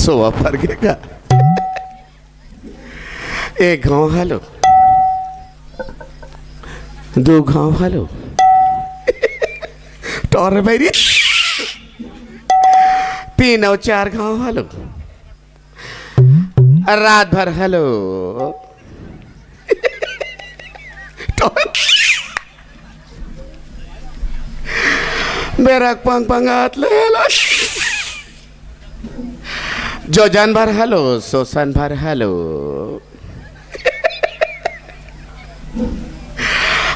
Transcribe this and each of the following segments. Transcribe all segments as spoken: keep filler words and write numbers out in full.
तो वापर के का? एक घांव हालो, दू घांव हालो, टोर बैरी, तीन अउ चार घांव हालो, रात भर हालो। बेरक पंग पंगात ले लो। जोजन भर हालो, सोसन भर हालो।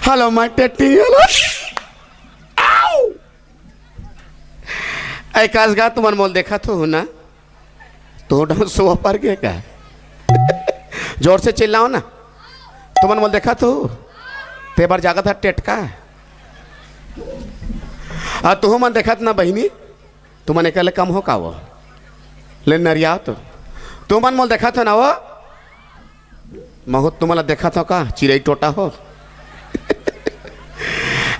हालो, माय टट्टी हालो। आऊ। एकास गा तुमन मोल देखत हो ना? तो डम सोवा पर के का? जोर से चिल्लाओ ना। तुमन मोल देखत हो? ते बर जागत ह टेटका। आ तुहू मन देखत ना बहिनी? तुमन एकर ले कम हो का वो? ले नरिया तो। तुमन मोल देखत हो ना वो? महूं तुमन ला देखत हो का? चिरई टोटा हो।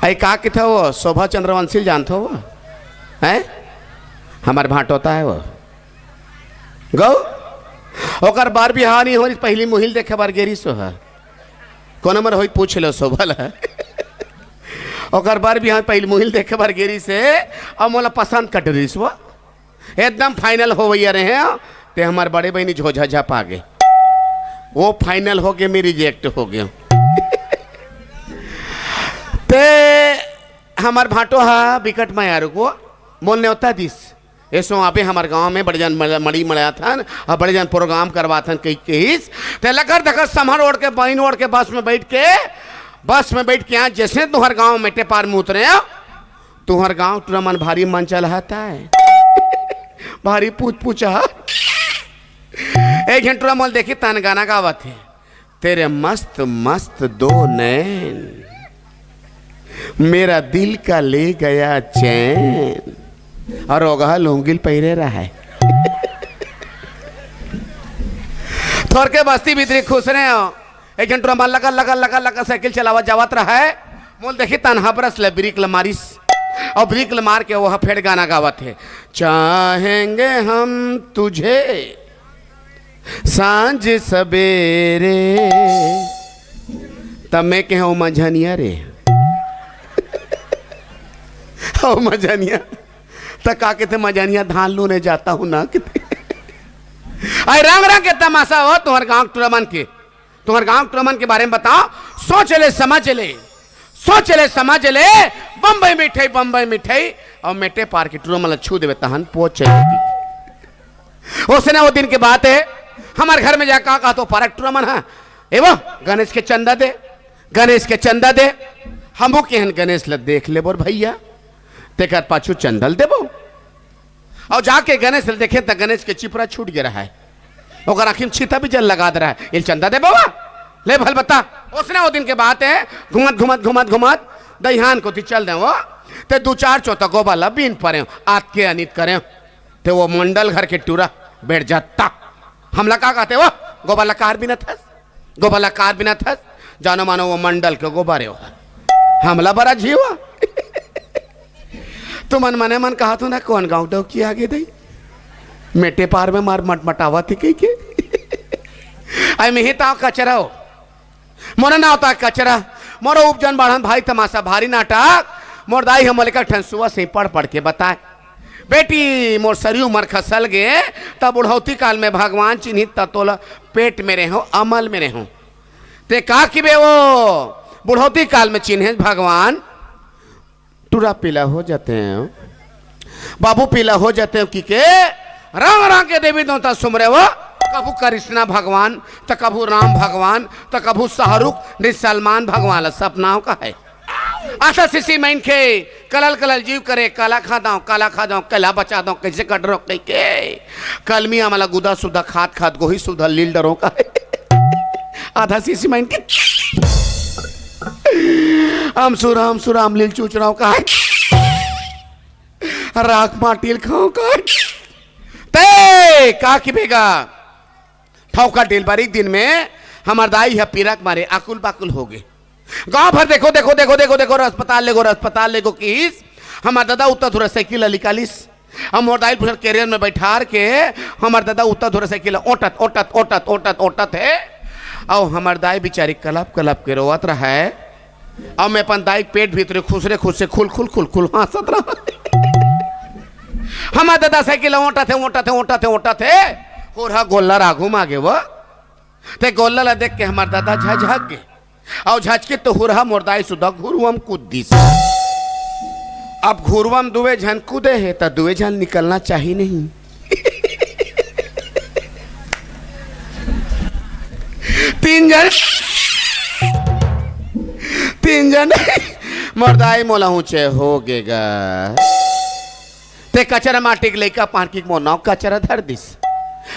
आई का किथे वो? शोभा चंद्रवंशी ल जानत हो वो? हैं? हमर भांटोता हे वो। गऊ, ओकर बर बिहाव नइ होइस, पहिली मुहिल देखे बर गे रिहिस ओह। कोनो मेर होही पूछ लो शोभा ला। ओकर बर बिहाव पहिली मुहिल देखे बर गे रिहिस हे, अउ मोला पसंद कर डरिस वो। एकदम final होवइया रहे, ते हमर बड़े बहिनी झोझा झपा गे। वो final होके मैं reject हो गेंव। ते हमर भांटो ह बिकट मयारू वो, मोल नेवता दिस। एसो आबे हमर गांव में बड़े जन मल-, मड़ी मड़ाथन अउ बड़े जन program करवाथन कहि कहिस। ते लकर धकर समहर ओढ़ के, बहिन ओढ़ के बस में बइठ के, बस में बइठ के आज जइसे तुंहर गांव मेटे पार में उतरेंव, तुंहर गांव टूरा मन भारी मन चलहत हे। भारी पूछ पूछ ह। एक झन टूरा मोल देखिस तहन गाना गावत हे। तेरे मस्त मस्त दो नैन, मेरा दिल का ले गया चैन। अउ ओघा लुंगी ल पहिरे रहय। थोरके बस्ती भीतरी खुसरेंव। एक झन टूरा मन लकर लकर लकर लकर साइकिल चलावत जावत रहय। मोल देखिस तहन हबरस ले ब्रेक ल मारिस। अउ ब्रेक ल मार के वो ह फेर गाना गावत हे, चाहेंगे हम तुझे सांझ सबेरे। तब मैं कहेंव मंझनिया रे। ओ मंझनिया। त का कहिथे मंझनिया, धान लूने जाता हूं ना कहिथे। अई रंग रंग के तमासा हो तुंहर गांव टूरा मन के। तुंहर गांव टूरा मन के बारे में बताओ। सोच ले, समझ ले, सोच ले, समझ ले। बम्बई मिठाई, बम्बई मिठाई। अउ मेटे पार के टूरा मन ला छू देबे तहन पोच ले। ओसने वो दिन के बात हे, हमर घर में जा का कहत हे पारा के टूरा मन ह, ए वो गणेश के चंदा दे, गणेश के चंदा दे। हमू कहेन गणेश ल देख लेबो रे भइया, तेकर पाछू चंदा ल देबो। अउ जाके गणेश ल देखेन त गणेश के चिपरा छूट गे रहय, ओकर आंखी में छीता बिजर लगा दे रहय। ए ल चंदा दे बबा, ले भल बता। ओसने वो दिन के बात हे, घूमत घूमत घूमत घूमत दइहान कोती चल देंव वो, ते दू चार चोता गोबर ल बीन परेंव, आत के अनित करेंव। ते वो मंडल घर के टूरा बइठ जात हे। हमला का कहत हे वो? गोबर ला काबर बीनत हस, गोबर ला काबर बीनत हस। जानो मानो वो मंडल के गोबर हे वो। हमला बरा झिवा। तुमन मने मन कहत हो ना, कोन गांव डौकी आगे दई, मेटे पार में मार मटमटावत हे कहिके। अई मिही ताव कचरा हो। मोर नाव त कचरा, मोर उपजन बाढ़न भारी तमासा, भारी नाटक। मोर दाई ह मोला एक ठन सुवा से पढ़ पढ़ के बताय, बेटी, मोर सरयू उमर खसल गे, त बुढ़ौती काल में भगवान चिन्हिस, त तोला पेट में रेहेंव, अमल में रेहेंव। ते का कहिबे वो, बुढ़ौती काल में चिन्हेस भगवान, टूरा पीला हो जातेंव, बाबू पीला हो जातेंव कहिके रंग रंग के देवी देवता सुमरेंव। कभू कृष्णा भगवान, त कभू राम भगवान, त कभू शाहरुख, नि सलमान भगवान ला सपनाव का हे। आधा शीशी मइनखे, कलल कलल जीव करे, काला खा दंव, काला खा दंव, काला बचा दंव, कइसे कटरंव कहिके। कलमी आमा ला गुदा सुदा खात खात गोही सुधा लील डरंव का हे। आधा शीशी मइनखे। अमसुरा, अमसुरा, अमलील चूचराव का हे। राख माटी ल खाव का हे। ते का कहिबे गा? ठौका डिलवरी के दिन में हमर दाई ह पीरा के मारे आकुल बाकुल हो गे। गांव भर देखो, देखो, देखो, देखो, देखो, अस्पताल लेगो, अस्पताल लेगो किहिस। हमर ददा उता थोड़ा साइकिल ल निकालिस। अब मोर दाई ल पूछत कैरियर में बैठार के हमर ददा उत्तर धुरे साइकिल ओटत ओटत ओटत ओटत ओटत हे। अउ हमर दाई बिचारी कलप कलप के रोवत रहय। अब मैं अपन दाई के पेट भीतरे खुसरे खुसरे खुल खुल खुल खुल हाँसत रहय। हमर ददा साइकिल ओटत हे ओटत हे ओटत हे ओटत हे। होरहा गोल्लर आघू म आगे वो। ते गोल्लर ला देख के हमर ददा झझक गे। अउ झचकित तो हुरहा मोर दाई सुद्धा घुरुवम कूद दिस। अब घुरुवम दुए झन कूदे हे त दुए झन निकलना चाही नहीं। तीन झन, तीन झन मोर दाई मोला ऊंचे हो गे गा। ते कचरा माटी के लइका पानकी के मोर नाव कचरा धर दिस।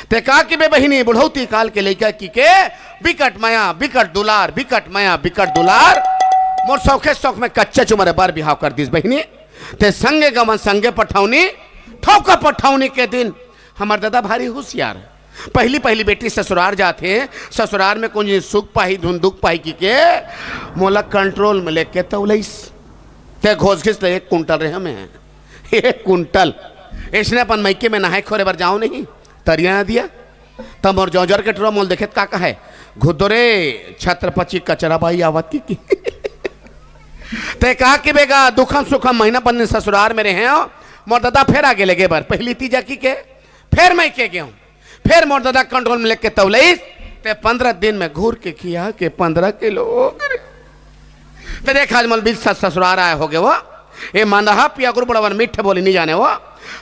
ते का कि बे बहिनी, बुढ़ौती काल के लइका कि के बिकट मया, बिकट दुलार, बिकट मया, बिकट दुलार। मोर सौखे सौख में कच्चा चुमर बर बिहाव कर दिस बहिनी। ते संगे गवन, संगे पठौनी, ठौका पठौनी के दिन। हमर ददा भारी हुसियार। पहली पहली बेटी ससुरार जाथे, ससुरार में कुछ सुख पाही, धुन दुख पाही कि के मोला कंट्रोल में लेके तौलइस। ते घोस घिस ले एक कुंटल रहे हमें। एक कुंटल। इसने अपन मइके में नहाए खोरे बर जाओ नहीं, तरिया नदिया। तब मोर जौजर के टुरा मोल देखे त का कहे, "घुद्दो रे, छत्रपति कचरा बाई आवत की।" ते का कि बे गा, दुखम सुखम महीना बन ससुरार में रहे हो, मोर ददा फेर आगे लगे बर, पहली तीजा कि के, फेर मइके गेंव, फेर मोर ददा कंट्रोल में लेके तौलइस, ते पंद्रह दिन में घूर के खिया के पंद्रह किलो हो गे। ते देख, आज मोला बीच स-, ससुरार आए हो गे वो। ए मंदहा पिया गुरु बड़वन मीठे बोली नहीं जाने वो।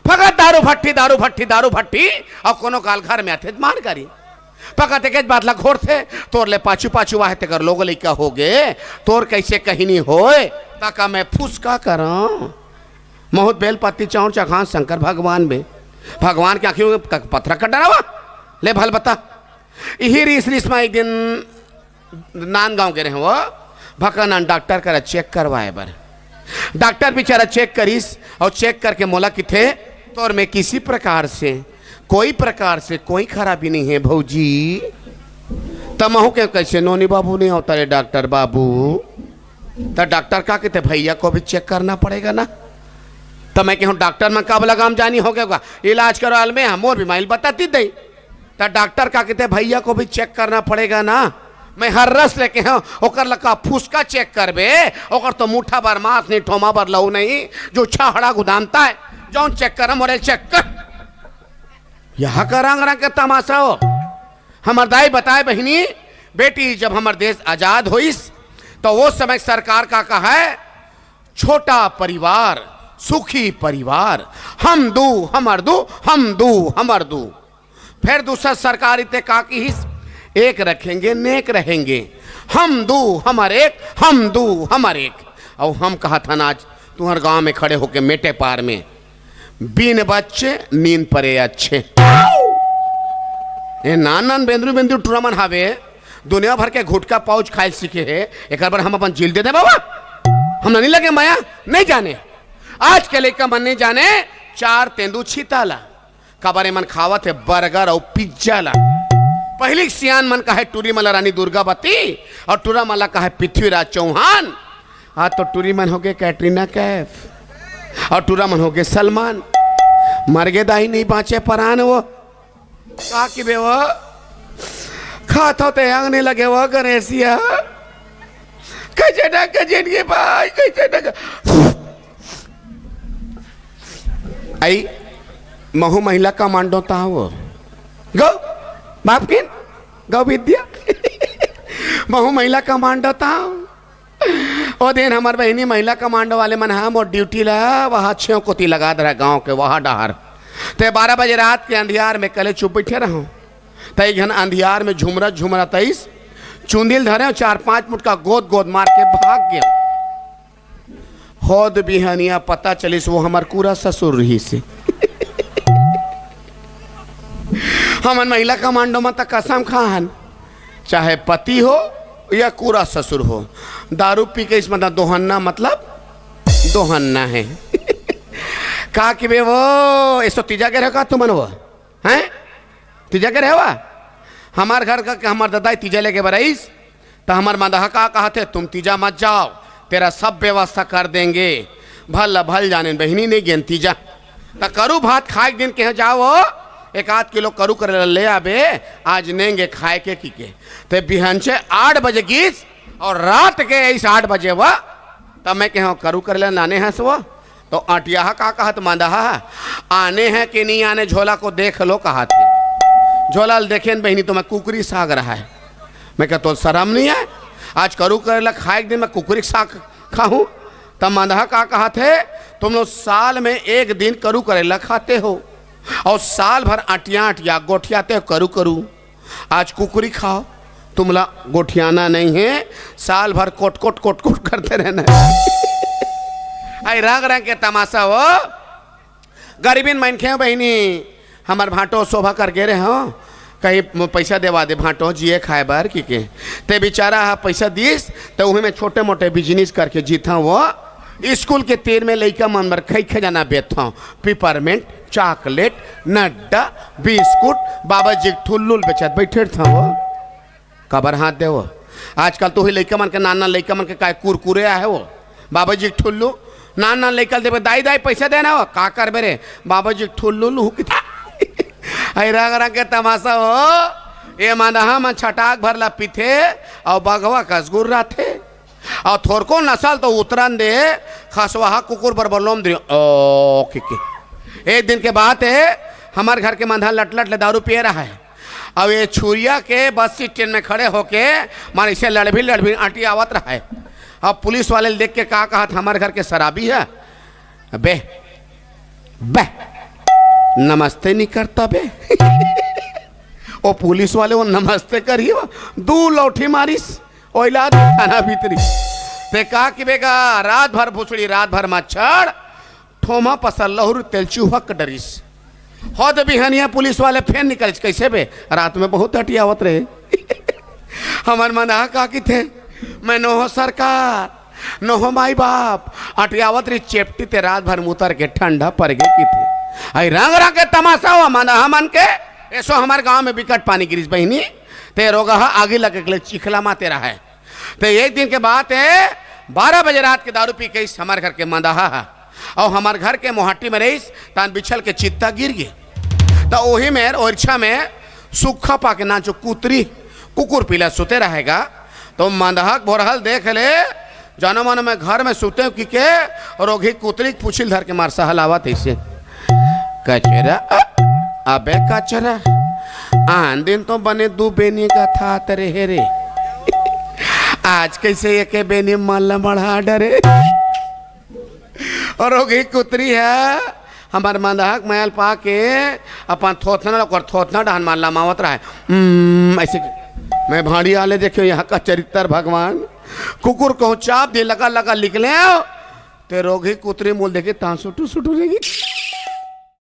फकत दारू भट्टी, दारू भट्टी, दारू भट्टी, अउ कोनो काल घर में आथे त मार गारी। फकत एकेच बात ला घोरथे, तोर ले पाछू पाछू आहे तेकर लोग लइका हो गे, तोर कैसे कहीं नहीं होए, त का मैं फुसका करंव? महूं त बेल पत्ती चाउर चघांव शंकर भगवान में। भगवान के आँखी में क-, पथरा कट डरावा? ले भल बता। इही रीस रीस में एक दिन नांदगांव गे रहे वो, भकन डॉक्टर करा चेक करवाए बर। डॉक्टर बिचारा चेक करिस अउ चेक करके मोला किथे, "तोर में किसी प्रकार से, कोई प्रकार से कोई खराबी नहीं है भौजी।" त महूं के, "कैसे नोनी बाबू नहीं होता रे डॉक्टर बाबू?" त डॉक्टर का किथे, "भैया को भी चेक करना पड़ेगा ना।" त मैं कहूं, "डॉक्टर मन काबर लगाम जानी हो गे होगा, इलाज करवाल में हम मोर बीमारी बताती दई।" त डॉक्टर का किथे, "भैया को भी चेक करना पड़ेगा ना।" मैं हर रस लेके हूं, ओकर लका फुसका चेक करबे, ओकर तो मुठा बर मांस नहीं, ठोमा बर लहू नहीं, जो छाहड़ा गुदानता है, जौन चेक कर, मोरे चेक कर। यहां का रंग रंग के तमाशा हो। हमर दाई बताए बहिनी, बेटी जब हमर देश आजाद होइस, तो वो समय सरकार का कहा है, "छोटा परिवार, सुखी परिवार, हम दू, हमर दू, हम दू, हमर दू।" फेर दूसर सरकार इते का किहिस, "एक रखेंगे, नेक रहेंगे, हम दू, हमर एक, हम दू, हमर एक।" अउ हम कहत हन आज तुंहर गांव में खड़े होके मेटे पार में, "बिन बच्चे नींद परे अच्छे।" ए नान नान बेंदरू बेंदरू टुरा मन हावे, दुनिया भर के गुटखा पाउच खाए सीखे हे, एकर बर हम अपन जील दे दे बाबा? हम नहीं लगे मया, नहीं जाने। आज के लइका मन नहीं जाने, चार तेंदू छीता ला। काबर एमन खावत हे बर्गर अउ पिज्जा ला। पहिली के सियान मन कहे टूरी मन ला रानी दुर्गावती अउ टूरा मन ला कहे पृथ्वीराज चौहान। आज तो टूरी मन होगे कैटरीना कैफ अउ टूरा मन होगे सलमान। मरगे दाई नहीं बांचे परान वो। का किबे वो? खात हो ते अंग नहीं लगे वो गणेशिया। कैसे ढंग के जिंदगी भाई, कैसे ढंग के आई महू महिला कमांडो ता वो। गौ, बाप किन? गौ विद्या। महू महिला कमांडो ता। ओ दिन हमर बहिनी महिला कमांडो वाले मन हा मोर ड्यूटी ला वहा छेव कोती लगा दे रहा गांव के वहा डहार। ते बारह बजे रात के अंधियार में कले चुप बैठे रहूं। ते एक घन अंधियार में झुमरा झुमरा तईस चुंदिल धरे, चार पांच मुटका गोद गोद मार के भाग गए। होद बिहनिया पता चलिस वो हमर कूरा ससुर रहिस हे। हमन महिला कमांडो म त कसम खाहन, चाहे पति हो या कूरा ससुर हो, दारू पी के इसमें त दोहन्ना मतलब दोहन्ना है। का किबे वो, एसो तीजा गे रहो का तुमन वो? हैं? तीजा गे रहे हो? हमार घर का, हमर ददा तीजा लेके बरईस, त हमर मदहा का कहत हे, "तुम तीजा मत जाओ, तेरा सब व्यवस्था कर देंगे।" भल भल जाने बहिनी नहीं गेन तीजा। त करू भात खाए के दिन कहे जाओ, एक आध किलो करू करेला ले आबे, आज नेंगे खाए के, किके। ते बिहनचे आठ बजे गिस अउ रात के अइस आठ बजे वा, त मैं कहे करू करेला नाने हस वो। त अटियाहा का कहत, मंदहा, आने हैं कि नहीं आने, झोला को देख लो, कहत हे। झोला ल देखेन बहिनी, त मैं कुकरी साग रहा है। मैं कहे, तो शरम नहीं है? आज करू करेला खाए के दिन मैं कुकरी के साग खाहूं? त मंदहा का कहत हे, तुम लोग साल में एक दिन करू करेला खाते हो अउ साल भर अटिया अटिया गोठियाते हो करू करू। आज कुकरी खाओ, तुमला गोठियाना नहीं है, साल भर कोट कोट कोट कोट करते रहना है। आई रंग रंग के तमाशा हो। गरीबिन मनखे हो बहिनी, हमर भांटो शोभा कर गे रहे हो, कहीं म-, पैसा देवा दे भांटो जिए खाए बर, किके। ते बेचारा ह पैसा दिस, त उही में छोटे मोटे बिजनेस करके जीथव वो। स्कूल के तीर में लइका मन बर खई खजाना बेचथव, पिपरमेंट, चॉकलेट, नड्डा, बिस्कुट, बाबा जी के ठुल्लुल बेचत बैठे रथव वो। काबर हाथ देवो? आजकल तो ही लइका मन के, नान नान लइका मन के काय कुरकुरे आहे वो, बाबा जी के ठुल्लू। नान नान लइका ल देबे, दाई दाई पैसा देना हो, का करबे रे? बाबा जी के ठुल्लू लू किथे। आई रंग रंग के तमाशा हो। ए मंदहा मन छटाक भर ला पीथे अउ बघवा कस गुर्राथे। अउ थोरको नसल तो उतरन दे, खसवाहा कुकुर बरोबर लोम दे, ओ, किके। एक दिन के बात हे, हमर घर के मंदहा लट लट ले दारू पिए रहा है। अब ये छुरिया के बस स्टैंड में खड़े होके मार इसे लड़भी लड़भी आंटी आवत रहा है। अब पुलिस वाले देख के का कहत, हमर घर के शराबी है। अबे, बे, नमस्ते नहीं करता बे। ओ पुलिस वाले वो नमस्ते करी, वो दू लौठी मारिस, ओइला थाना भीतरी। ते का कि बेगा, रात भर भुसड़ी, रात भर मच्छर, ठोमा पसर लहुर तेल चूहक डरिस। हो दे बिहनिया पुलिस वाले फेन निकलिस, कैसे बे? रात में बहुत अटियावत रहे। हमर मंदहा का किथे, मैं नोहो सरकार, नोहो माई बाप, अटियावत रही चेपटी ते रात भर मुतर के ठंडा पर गे किथे। आई रंग रंग के तमाशा हो मंदहा मन के। एसो हमर गांव में बिकट पानी गिरिस बहिनी, ते रोगहा आगी लगे के ले चिखला माते रहा है। ते एक दिन के बात हे, बारह बजे रात के दारू पी के इस हमर घर के मंदहा हा, अउ हमर घर के मोहाटी में रहिस, तान बिछल के चित्ता गिर गे। त ओही में ओरछा में सुक्खा पाके नाचो कुतरी, कुकुर पीला सुते रहेगा। तो मंदहा के भोरहल देख ले, जनो मनो मैं घर में सुते हूं किके, रोगही कुतरी के पूछी ल धर के मार सहलावत अइसे। कचरा, अ-, अबे कचरा, आन दिन तो बने दू बेनी गथात रहे रे, आज कैसे एके बेनी मन ल मढ़ा डरे? अउ रोगही कुतरी हे, हमर मंदहा के मया ल पाके अपन थोथना ल ओकर थोथना डहन मार लमावत रहा है। उम्म, अइसे कि-, मैं भांड़ी आले देखियो यहाँ का चरित्तर भगवान। कुकुर कहूं चाप दे लगा लगा लिकले, ते रोगही कुतरी मुल देखे तां सुटू सुटू रेगी।